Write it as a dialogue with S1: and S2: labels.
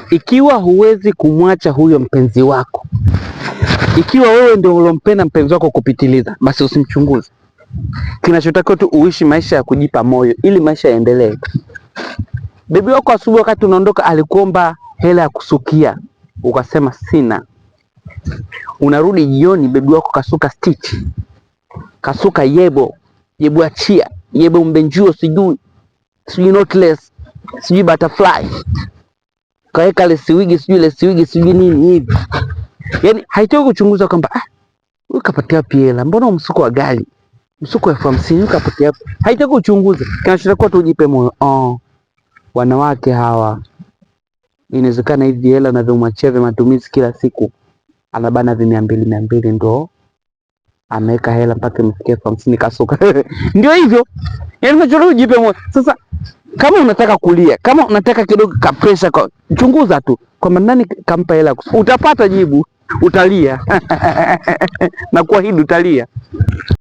S1: Ikiwa huwezi kumwacha huyo mpenzi wako, ikiwa wewe ndio ulompenda mpenzi wako kupitiliza, basi usimchunguze. Kinachotakiwa tu uishi maisha ya kujipa moyo ili maisha yaendelee. Bebi wako asubuhi wakati unaondoka alikuomba hela ya kusukia, ukasema sina. Unarudi jioni, bebi wako kasuka stitch, kasuka yebo yebo, achia yebo, mbenjuo, sijui sijui knotless, sijui butterfly, kaweka lesiwigi, sijui lesiwigi, sijui nini hivi. Yani haitaki kuchunguza kwamba ah, huyu kapatia wapi hela? Mbona msuko wa gari, msuko wa 50,000 huyu kapatia wapi? Haitaki kuchunguza. Kinachotakiwa tu ujipe moyo. Oh, wanawake hawa inawezekana hivi hela unavyomwachia vya matumizi kila siku anabana vi 200 200 ndo ameweka hela mpaka imefikia 50,000 kasuka. Ndio hivyo. Yaani unachotakiwa ujipe moyo. Sasa kama unataka kulia, kama unataka kidogo ka pressure kwa, chunguza tu kwamba nani kampa hela, utapata jibu, utalia na kuahidi utalia.